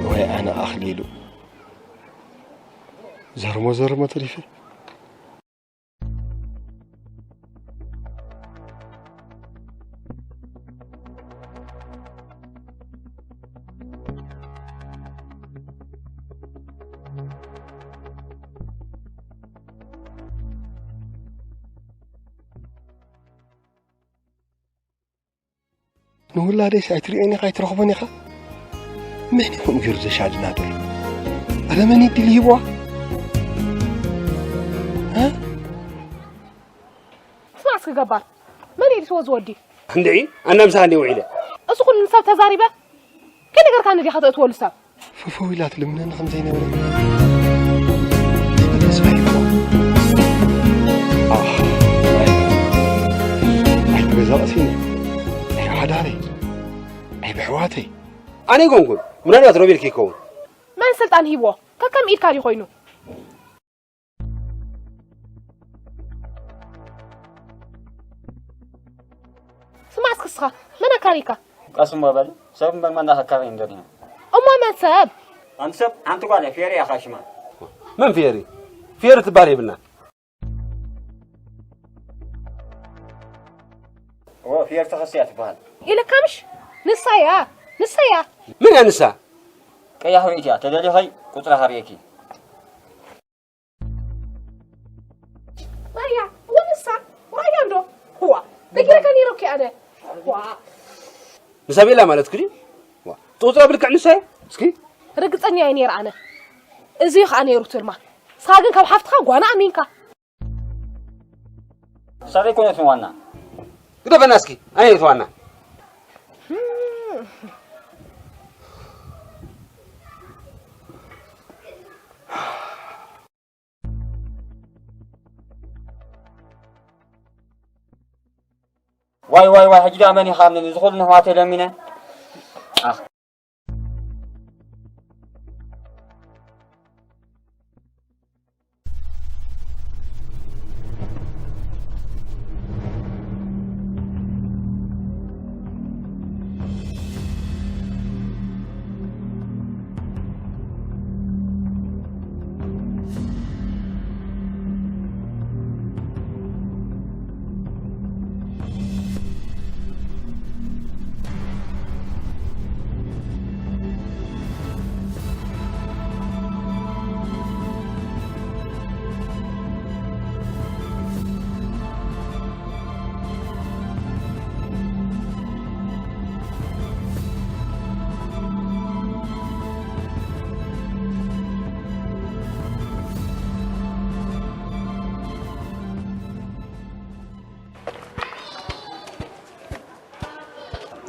ወይ ኣነ ኣኽሊሉ፣ ዘርሞ ዘርሞ ተሪፈ። ንውላደይስ ኣይትርእዮን ኢኻ፣ ኣይትረኽቦን ኢኻ። መን እዩ ከምኡ ገይሩ ዘሻድና ዶ? ኣረ መን እዩ ድል ሂብዋ? እ? ስማዕ እስኪ ገባር፣ መን እዩ ዝወዚ ወዲ? እንድዒ፣ ኣነ ምሳኻ እንድየ ውዒለ። እዚ ኩሉ ንሰብ ተዛሪበ? ከይነገርካኒ ዲኻ ተእትወሉ ሰብ? ፈፈው ኢላ ትልምነኒ ከም ዘይነበረ ተስፋ ይህቦ። ኣህ፣ ኣይ፣ ኣይ ብገዛ ቐሲነ፣ ኣይ ብሓዳረይ፣ ኣይ ብሕዋተይ። ኣነ ኣይኮንኩን፣ ምናልባት ሮቤል ከይከውን። መን ስልጣን ሂብዎ? ከከም ኢድካ ድዩ ኮይኑ? ስማዕ እስኪ እስኻ፣ መን ኣካሪካ? ቀስ እሞ በል፣ ሰብ እምበር መን ኣካሪ እንደርኛ። እሞ መን ሰብ? ኣንቲ ሰብ፣ ሓንቲ ጓል እያ፣ ፌሪ እያ ሽማ። መን ፌሪ? ፌሪ ትባል የብልና። ኦ፣ ፌሪ ተኸስያ ትበሃል። ኢለካ ምሽ? ንሳ እያ፣ ንሳ እያ። መን እያ ንሳ? ቀያሕወይቲ እያ፣ ተደሊኸይ ቁፅራ ሃርየኪ። ራያ፣ ወንሳ፣ ራያ እንዶ። ዋ፣ ነጊረካ ነይረ እኮ ኣነ። ዋ። ንሳቤላ ማለት ክዲ? ዋ፣ ጡጥራ ብልክዕ ንሳይ? እስኪ። ርግጸኛ እየ ነይረ ኣነ። እዚ እዩ ኸኣ ነይሩ ትልማ። ንስኻ ግን ካብ ሓፍትኻ ጓና ኣሚንካ። ሰበይ ኮነት ዋና። ግደፈና እስኪ፣ ኣነ እየ ዋና። ዋይ፣ ዋይ፣ ዋይ፣ ሕጂ ደኣ መን ይኻምነኒ? እዚ ኹሉ ንኣሕዋተይ ለሚነ? ኣኽ።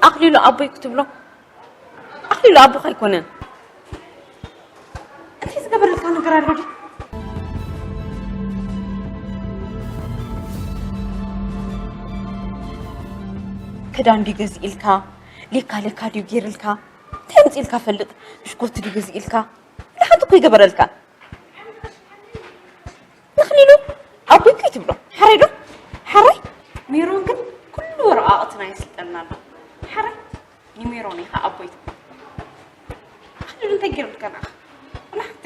ኣኽሊሉ ኣቦይ ክትብሎ? ኣኽሊሉ ኣቦኻ ኣይኮነን። እንታይ ዝገበረልካ ነገር ኣሎ ድዩ? ክዳን ድዩ ገዚእልካ? ሌካ ሌካ ድዩ ገይርልካ? እንታይ ኣምጺእልካ ፈልጥ? ብሽኮቲ ድዩ ገዚእልካ? ንሓንቲ እኮ ይገበረልካ። ሜሮን ግን ኩሉ ወረቓቕትና የስልጠና ኣሎ። ሓራይ ንሜሮን ኢኻ ኣቦይ ትብል። ሓድር እንታይ ገይሩልካ ንዓኻ? ወላ ሓንቲ።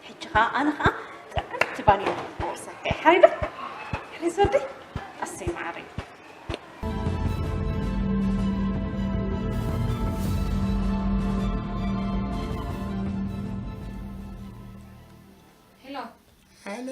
ሕጂ ኸኣ ኣነ ኸኣ ጥዕምቲ ባኒ ክወርሰካ እየ። ሓሪዶ? ሕሪስ ወደይ? ኣሰይ መዓረይ። ሄሎ። ሄሎ።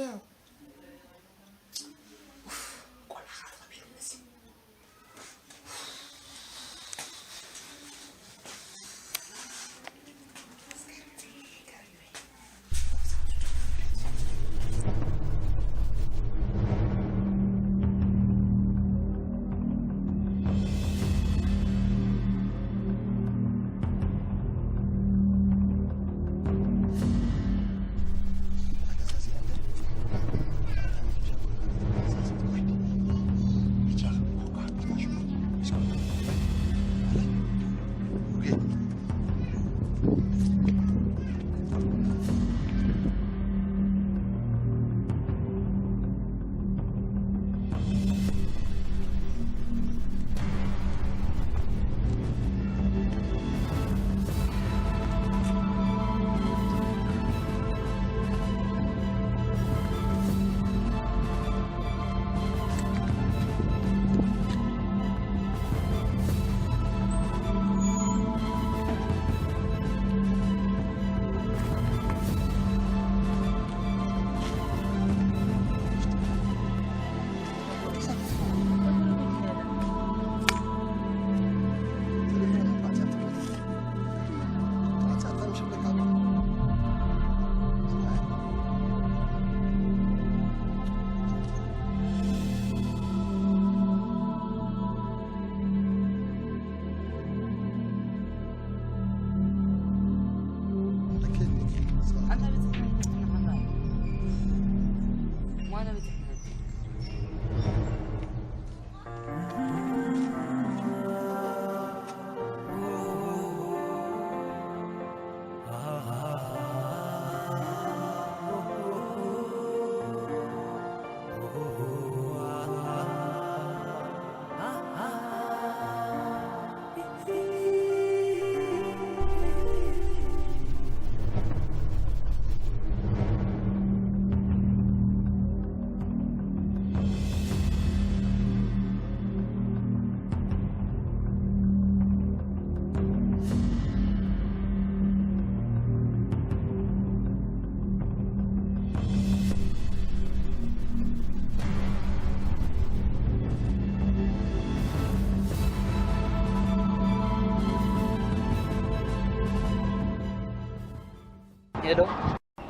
ሄሎ፣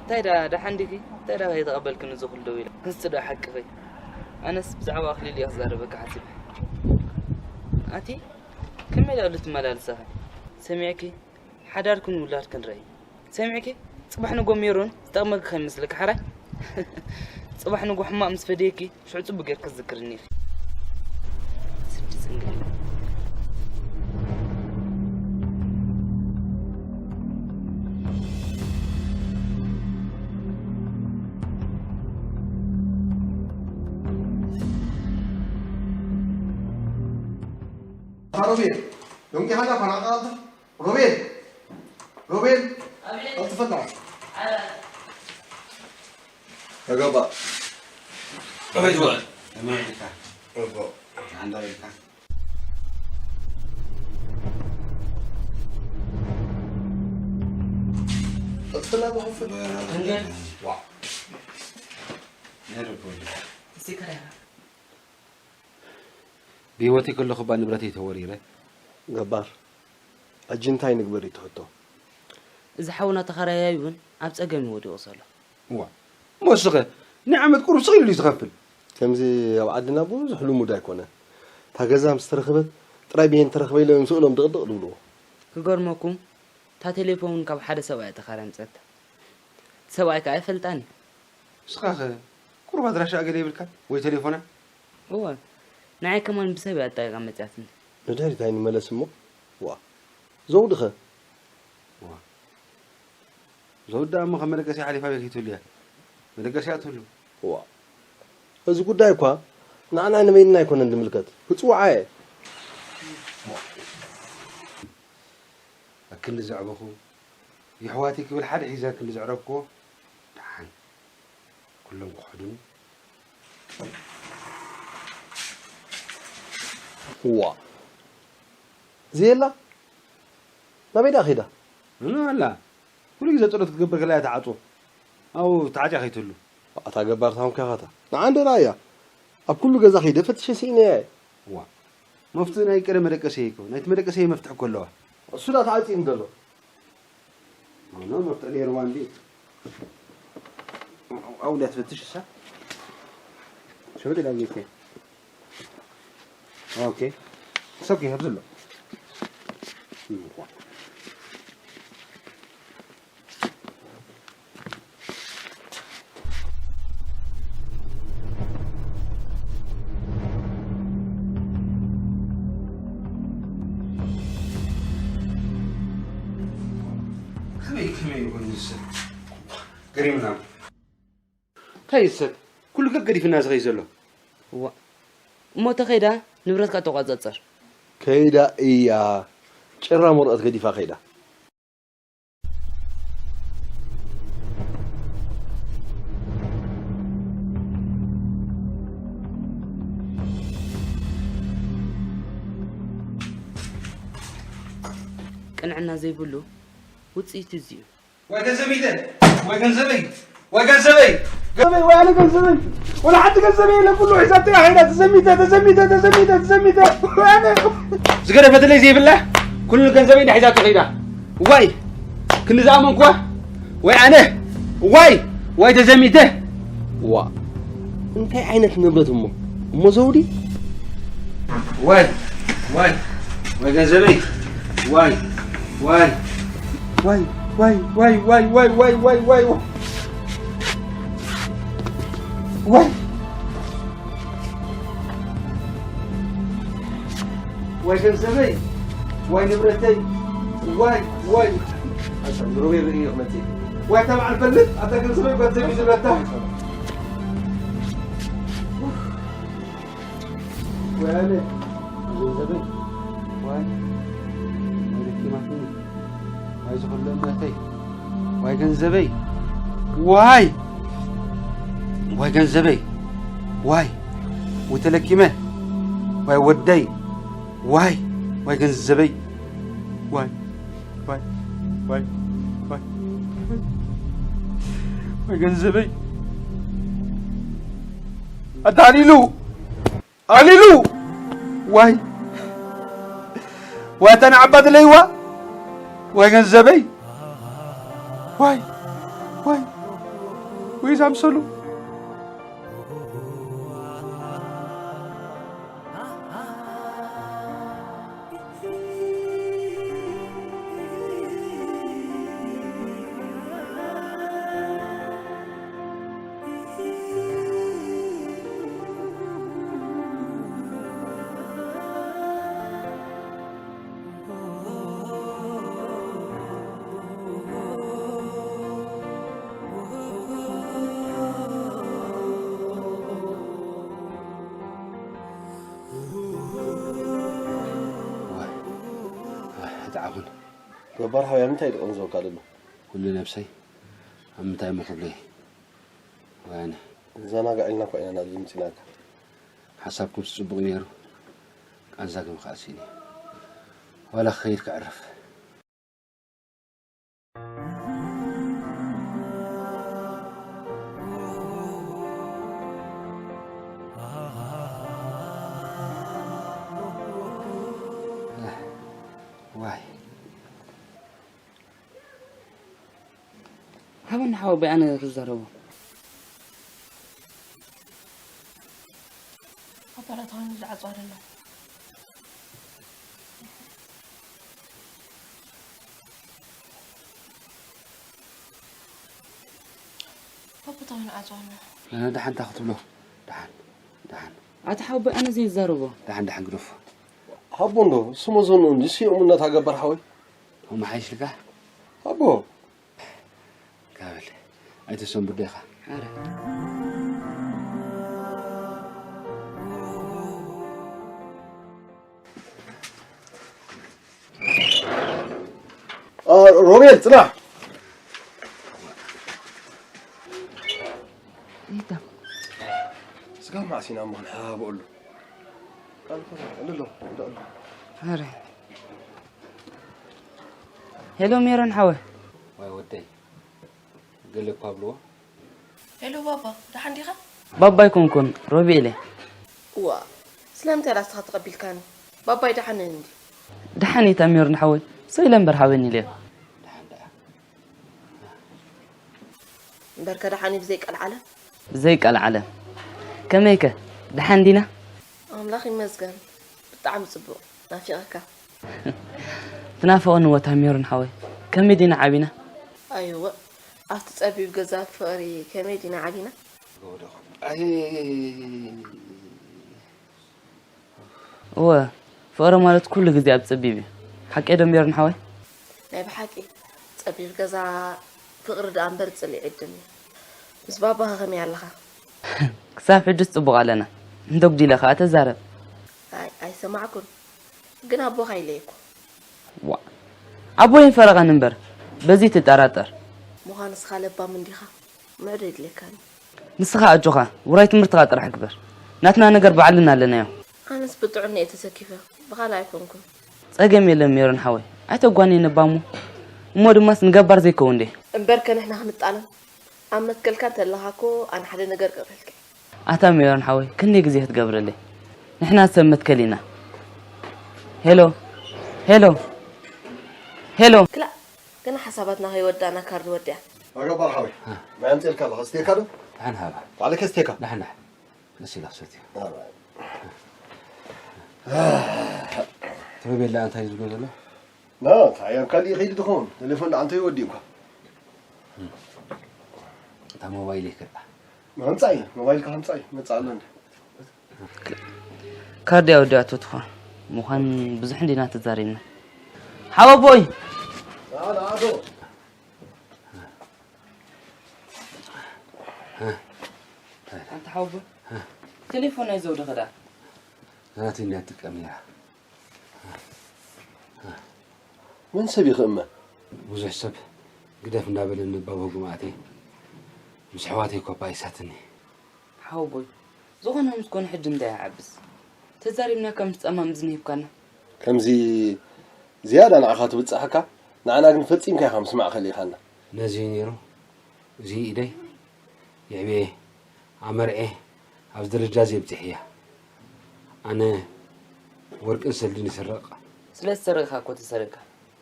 እንታይ ደኣ ደሓን ዲኺ? እንታይ ደኣ ከይተቐበልክኒ እዚ ኩሉ ደው ኢለ? ክንስቲ ደኣ ሓቅኺ። ኣነስ ብዛዕባ ኣኽሊል እየ ክዛረበካ ሓሲበ። ኣቲ ከመይ ደኣ ትመላለሳኺ? ሰሚዕኪ? ሓዳርክን ውላድክን ርኣይ። ሰሚዕኪ? ጽባሕ ንጎ ሜሮን ዝጠቕመኪ ከይመስለኪ ሓራይ። ጽባሕ ንጎ ሕማቕ ምስ ፈደየኪ፣ ሽዑ ጽቡቕ ጌርኪ ክትዝክርኒ ኢኺ። ስዲ ጽንግል። ሮቤል፣ ደንጊኻ ዳ ፈናቃልታ? ሮቤል! ሮቤል! ኣቤት። ቀልጥፈና። ኣረ። ተገባ። ኣቤት በል። ተመልካ። እቦ። አንዳ ቤካ። ቀልጥፈና ብኸፍል። እንዴ? ዋ። ነርቦ። እዚህ ከሪያ። ብህይወተይ ከለኹ እባ ንብረተይ ተወሪረ። ገባር፣ ሕጂ እንታይ ንግበር እዩ እቲ ሕቶ? እዚ ሓውና ተኸራያይ እውን ኣብ ጸገም እዩ ወዲቑ ዘሎ። እዋ፣ እሞ እስኸ ናይ ዓመት ቁሩብ ስቕ ኢሉ እዩ ዝኸፍል። ከምዚ ኣብ ዓድና ብዙሕ ልሙድ ኣይኮነን። እታ ገዛ ምስ ተረኸበት ጥራይ ብየን ተረኽበ ኢሎም ምስ እግሮም ድቕድቕ ድብልዎ። ክገርመኩም፣ እታ ቴሌፎን እውን ካብ ሓደ ሰብኣይ እያ ተኻርያ መጸት። እቲ ሰብኣይ ከኣ ኣይፈልጣን እዩ። ንስኻኸ ቁሩብ ኣድራሻ ገለ የብልካን? ወይ ቴሌፎና? እወ፣ ንዓይ ከማን ብሰብ እያ ኣጣቂቓ መጺኣትኒ። ንድሕሪት ኣይንመለስ እሞ። ዋ፣ ዘውድኸ? ዋ፣ ዘውዳ እሞ ከም መደቀሲ ሓሊፋ ቤት ይትህሉ እያ። መደቀሲ እያ ትህሉ። ዋ፣ እዚ ጉዳይ እኳ ንዓና ንበይንና ኣይኮነን ዝምልከት፣ ክጽውዓ እየ። ኣክንዲ ዘዕበኹ፣ የሕዋተይ ክብል ሓደ ሒዘ ኣክንዲ ዘዕረብክዎ፣ ደሓን ኩሎም ክኽሕዱኒ። ዋ። ዘየላ? ናበይ ደኣ ኸይዳ? እኖ ኣላ። ኩሉ ግዜ ጸሎት ክትገብር ከላ እያ ትዓጾ። ኣብኡ ተዓጽያ ከይትህሉ። ኣታ ገባር ታንካ ኸታ። ንዓንደ ራእያ። ኣብ ኩሉ ገዛ ኸይደ ፈትሸ ስኢነያ እየ። ዋ። መፍትሒ ናይ ቀደም መደቀሰ እኮ። ናይቲ መደቀሰ መፍትሒ እኮ ኣለዋ። እሱ ዳ ተዓጽዩ እንተሎ። ኣነ መፍትሒ ነይርዋ እንዲ። ኣብኡ ዳ ትፈትሽ እሳ። ሸበጥ ኢላ ጌከ። ኦኬ። It's okay፣ ኣብዚ ኣሎ። ከመይ፣ ከመይ ይኾን ዝስብ? ገሪምና። እንታይ ዝሰብ? ኩሉ ገገዲፍና ዝኸይ ዘሎ። እዋ። እሞ ተኸይዳ ንብረትካ ተቋጸጸር። ከይዳ እያ። ጭራ መርኦት ገዲፋ ከይዳ። ቅንዕና ዘይብሉ ውጽኢቱ እዚ እዩ። ወይ ገንዘበይ፣ ወይ ገንዘበይ፣ ወይ ገንዘበይ። ገንዘበይ፣ ወይ ኣነ ገንዘበይ። ወላ ሓንቲ ገንዘበይ የለን፣ ኩሉ ሒዛቶ እያ ከይዳ። ተዘሚተ፣ ተዘሚተ፣ ተዘሚተ፣ ተዘሚተ። ወይ ኣነ። ዝገደፈትለይ ዘይብላ፣ ኩሉ ገንዘበይ እንዳ ሒዛቶ ከይዳ። ዋይ፣ ክንዲ ዝኣመንኩዋ። ወይ ኣነ። ዋይ፣ ዋይ ተዘሚተ። ዋ፣ እንታይ ዓይነት ንብረት እሞ? እሞ ዘውዲ? ዋይ፣ ዋይ፣ ዋይ ገንዘበይ። ዋይ፣ ዋይ፣ ዋይ፣ ዋይ፣ ዋይ፣ ዋይ፣ ዋይ፣ ዋይ፣ ዋይ፣ ዋይ፣ ዋይ። ዋይ ገንዘበይ፣ ዋይ ንብረተይ፣ ዋይ፣ ዋይ። ኣታ ንሮቤል ርእዮ ክመጽእ። ዋይ እታ በዓል በልት፣ ኣታ ገንዘበይ ጓል ዘቢሉ ዝብለታ። ወይ ኣነ፣ ገንዘበይ፣ ዋይ፣ ወይ ደኪማትኒ፣ ዋይ ዝኸሎ እምነተይ፣ ዋይ ገንዘበይ፣ ዋይ፣ ዋይ ገንዘበይ፣ ዋይ፣ ወይ ተለኪመ፣ ዋይ ወደይ፣ ዋይ፣ ዋይ ገንዘበይ፣ ዋይ፣ ዋይ፣ ዋይ፣ ዋይ፣ ዋይ ገንዘበይ፣ ኣታ ኣሊሉ፣ ኣሊሉ፣ ዋይ፣ ዋይ፣ እታ ንዓባ ትለይዋ፣ ዋይ፣ ገንዘበይ፣ ዋይ፣ ዋይ፣ ወይ፣ ዛምሰሉ። ዋይ፣ ዋይ፣ እቲ ዓኹን። ገባር ሓውያ፣ እንታይ ደኦም ዘውካ ደሎ? ኩሉ ነብሰይ፣ ኣብ ምንታይ እሞ ክብለይ? ዋይ፣ ኣነ። ዘናጋዕ ኢልና እኳ ኢና ናብዚ ምጺናካ። ሓሳብኩምስ ጽቡቕ እዩ ነይሩ። ቃንዛ ግን ከኣ ስኢነ። ዋላ ክኸይድ ከዕርፍ። ዋይ። ሃበኒ ሓወቦይ ኣነ ክዛረቦ። ኣባላት ኾይኑ ዝዓጽዋ ደሎ። ኣቦታ ኾይኑ ዓጽዋ ኣሎ። ኣነ ደሓን እንታይ ክትብሎ? ደሓን፣ ደሓን። ኣታ ሓወቦይ ኣነ ዘይዛረቦ። ደሓን፣ ደሓን ግደፎ። ሃቦ እንዶ፣ ስሞ ዘኑ እንጂ ስዮሙነት ሃገበር ሓወይ። ሆም ሓይሽልካ? ሃቦ። ካበል። ኣይተሰንብዶ ኢኻ። ኣረ። ሮቤል፣ ጽናሕ። ኢታ። ስጋ ማዕሲና እሞ ክንሓባብኣሉ። ቃል እኮ ኣሎ፣ ኣሎ፣ ኣሎ። ኣረ። ሄሎ፣ ሜሮን ሓወይ። ዋይ ወደይ። ገለ እኳ ኣብልዎ። ሄሎ ባባ፣ ደሓን ዲኻ? ባባ ኣይኮንኩን፣ ሮቤል እየ። እዋ፣ ስለምንታይ ራስኻ ተቐቢልካኒ? ባባይ ደሓን እንዲ። ደሓን እየ ታሚር ንሓወይ፣ ሰው ኢለ እምበር ሓወይኒ ኢለዮ። ደሓን ደኣ። እምበርከ ደሓን እዩ ብዘይ ቀልዓለም? ብዘይ ቀልዓለም። ከመይከ? ደሓን ዲና? ኣምላኽ ይመስገን፣ ብጣዕሚ ጽቡቕ። ናፊቐካ። ትናፍቐኒ እወ ታሚር ንሓወይ፣ ከመይ ዲና ዓቢና? ኣይወ፣ ኣብቲ ጸቢብ ገዛ ፍቕሪ ከመይ ዲና ዓቢና? ኣይ፣ እወ፣ ፍቕሪ ማለት ኩሉ ግዜ ኣብ ጸቢብ እዩ። ሓቀይ ዶ ሜሮን ሓወይ? ናይ ብሓቂ፣ ጸቢብ ገዛ ፍቕሪ ደኣ እምበር ጽልኢ ዕድም እዩ። ምስ ባባኻ ከመይ ኣለኻ? ክሳብ ሕጅስ ጽቡቕ ኣለና። እንዶ ጉዲለ ኸኣ ተዛረብ። ኣይ፣ ኣይሰማዕኩን። ግን ኣቦኻ ኢለየኩ። ዋእ፣ ኣቦይን ፈረቓን እምበር፣ በዚ ትጠራጠር። ምዃንስ ኻለባም እንዲኻ? ምዕዶ የድልየካን እዩ። ንስኻ ኣጆኻ፣ ውራይ ትምህርትኻ ጥራሕ ግበር። ናትና ነገር ባዕልና ኣለናዮ። ኣነስ ብጥዑም እየ ተሰኪፈ፣ ብኻልእ ኣይኮንኩን። ጸገም የለን ሜሮን ሓወይ፣ ኣይተጓንየኒ እባ እሞ። እሞ ድማስ ንገባር ዘይከውን ድየ? እምበርከ ንሕና ክንጣለም ኣብ መትከልካ እንተለኻ እኮ ኣነ ሓደ ነገር ክእኽልካ። ኣታ ሜሮን ሓወይ፣ ክንደይ ግዜ ክትገብረለይ? ንሕና ሰብ መትከል ኢና። ሄሎ፣ ሄሎ፣ ሄሎ። ክላእ፣ ገና ሓሳባትና ከይወዳእና ካርድ ወዲኣ። ኣጋ ባርሓዊ፣ እ። ማይ ኣምፅእልካ ኣለኻ፣ ስተካ ዶ? ደሓን ሃባ። ባዕልከ ስተካ? ደሓን፣ ደሓን። ደስ ኢላ ክሰትዮ። ኣራይ። ትበቤላ እንታይ እዩ ዝብሎ ዘሎ? ና፣ እንታይ ኣብ ካልእ ይኸይድ ዝኸውን? ቴሌፎን ደኣ እንታይ ይወዲ እኳ? እታ ሞባይል ይክዳ። ምምጻእ እዩ፣ ሞባይልካ ምምጻእ እዩ፣ መጻእ ኣሎ እንደ። ካርድ ኣወዲኣቶ ትኾን ምዃን ብዙሕ እንዲና ተዛሪብና። ሓወቦይ! ና፣ ና፣ ኣዶ። ኣንታ ሓወቦይ፣ ቴሌፎን ናይ ዘውዲ ክዳ? ናተይ እንድያ ትጥቀም ነይራ። መን ሰብ ይኽእመ? ብዙሕ ሰብ ግደፍ እንዳበለኒ ባቦ ግማኣተይ ምስ ኣሕዋተይ ኮፓ ይሳትኒ። ሓወቦይ፣ ዝኾነ ምስ ኮነ ሕጂ እንታይ ይዓብስ? ተዛሪብና ከምቲ ጸማም እዝኒ ሂብካና። ከምዚ ዝያዳ ንዓኻ ትብጽሓካ፣ ንዓና ግን ፈጺምካ ኢኻ ምስማዕ ከሊእኻና። ነዚ እዩ ነይሩ። እዚ ኢደይ የዕብየ፣ ኣመርዕየ፣ ኣብዚ ደረጃ እዚ የብጽሕያ። ኣነ ወርቅን ሰልድን ይስረቕ። ስለ ዝሰረቕካ እኮ ተሰሪቕካ።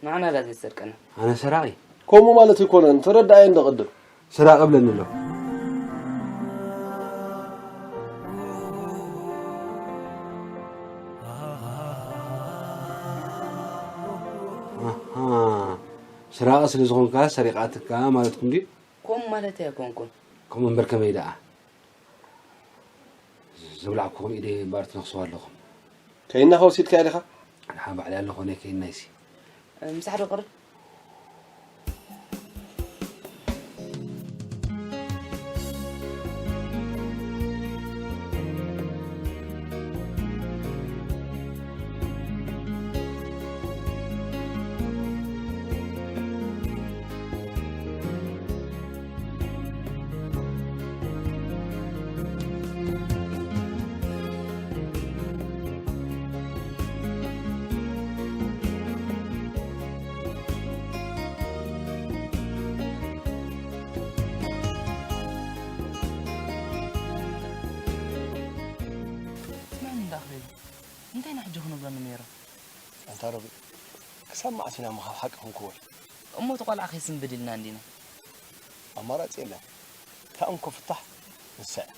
ንዓና ዳ ዘይትሰርቀና? ኣነ ሰራቒ? ከምኡ ማለት ኣይኮነን። ተረዳኣየ እንዶ ቅድም። ሰራቒ እብለኒ ኣሎ። ኣሃ። ሰራቒ ስለ ዝኾንካ ሰሪቓትካ ማለትኩም ድዩ? ከምኡ ማለተይ ኣይኮንኩን። ከምኡ እምበር ከመይ ደኣ? ዘብላዕኩኹም ኢደይ እምበኣር ትነኽስዋ ኣለኹም። ከይንና ከ ወሲድካያ ዲኻ? ደሓን ባዕለይ ኣለኹ፣ ናይ ከይንናይሲ። ምሳሕ ዶ ቅርብ? መን እንዳኽሪሉ? እንታይ ኢና ሕጂ ክንብሎ ንሜሮ? ኣንታ ሮቤል፣ ክሳብ መዓስ ኢና እሞ ካብ ሓቂ ክንክወል? እሞ እቲ ቆልዓ ከይስንብድ ኢልና እንዲና። ኣማራጺ የለን። እታ እንኮ ፍታሕ ንሳ እያ።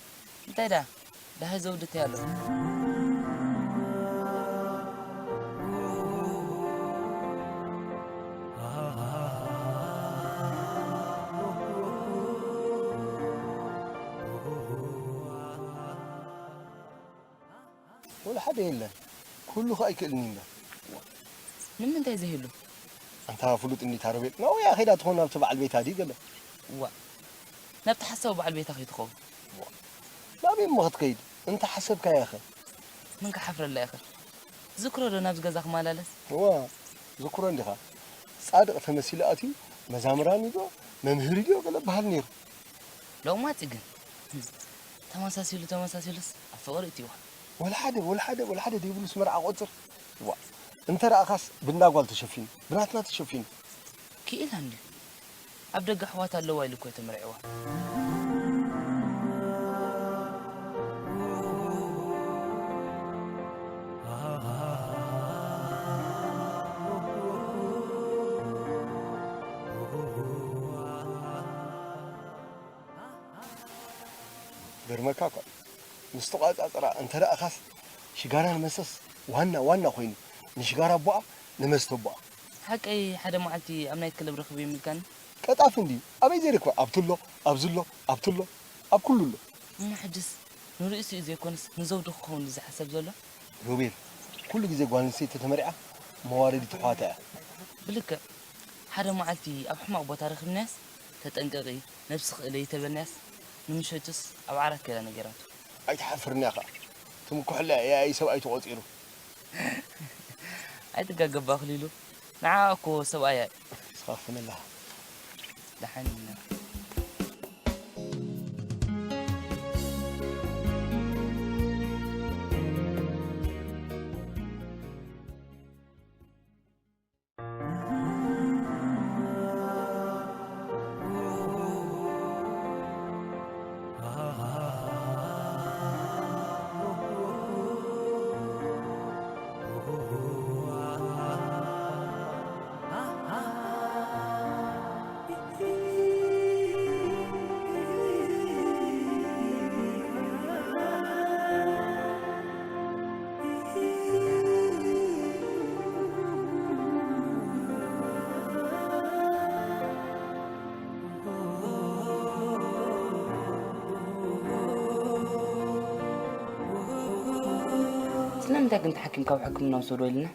እንታይ ደኣ? ደሃይ ዘውዲ እንታይ ኣሎ? ወላ ሓደ የለን። ኩሉ ኸኣ ኣይክእልን እዩ እምበር። ንምንታይ ዘይህሉ? ኣንታ ፍሉጥ እንዲታ ሮቤል፣ ናብያ ኸይዳ ትኾን ናብቲ በዓል ቤታ ድዩ ገለ? እዋ፣ ናብቲ ሓሳዊ በዓል ቤታ ከይትኸውን። እዋ፣ ናበይ እሞ ክትከይድ? እንተ ሓሰብካያ ኸ? ምን ክሓፍረላ ይኽእል? ዝክሮ ዶ ናብዚ ገዛ ክመላለስ? እዋ፣ ዝክሮ እንዲኻ። እሳ ጻድቕ ተመሲሉ ኣትዩ መዛምራን እዩ ዶ መምህር እዩ ዶ ገለ በሃል ነይሩ። ሎማጺ ግን ተመሳሲሉ ተመሳሲሉስ ኣብ ፍቕሪ እትይዋ። ወላ ሓደ ወላ ሓደ ወላ ሓደ ደይብሉስ መርዓ ቆጽር። ዋ እንተ ረኣኻስ ብንዳ ጓል ተሸፊኑ ብናትና ተሸፊኑ። ክኢላ እንዲ ኣብ ደገ ኣሕዋት ኣለዋ ኢሉ እኮ ተመርዕዋ። ገርመካ እኳ ምስ ተቋጻጽራ እንተ ረኣኻስ ሽጋራ ንመሰስ ዋና ዋና ኮይኑ ንሽጋራ ኣቦኣ ንመስተ ኣቦኣ። ሓቀይ ሓደ መዓልቲ ኣብ ናይት ክለብ ረኽብ የሚልካኒ። ቀጣፍ እንዲ ኣበይ ዘይረክባ ኣብትሎ ኣብዝሎ ኣብትሎ ኣብ ኩሉ ኣሎ። እሞ ሕጅስ ንርእሱ እዩ ዘይኮነስ ንዘውዲ ክኸውን ዝሓሰብ ዘሎ። ሮቤል ኩሉ ግዜ ጓል ኣንስተይቲ ተመሪዓ መዋረዲ ተሕዋታ እያ። ብልክዕ ሓደ መዓልቲ ኣብ ሕማቕ ቦታ ረኺብናያስ ተጠንቀቒ ነብስኺ እለዪ ተበልናያስ ንምሸቱስ ኣብ ዓራት ከይዳ ነጊራቶ። ኣይትሓፍርን ኢኻ ትምኩሕላ ያያይ ሰብኣይ ተቖጺሩ። ኣይትጋገብ ኣኽሊሉ ንዓ እኮ ሰብኣያ እዩ። ንስኻ ክፍለላ። ደሓን ኢና። ስለምንታይ ግን ተሓኪምካ ኣብ ሕክምና ውሰዶ ኢልና?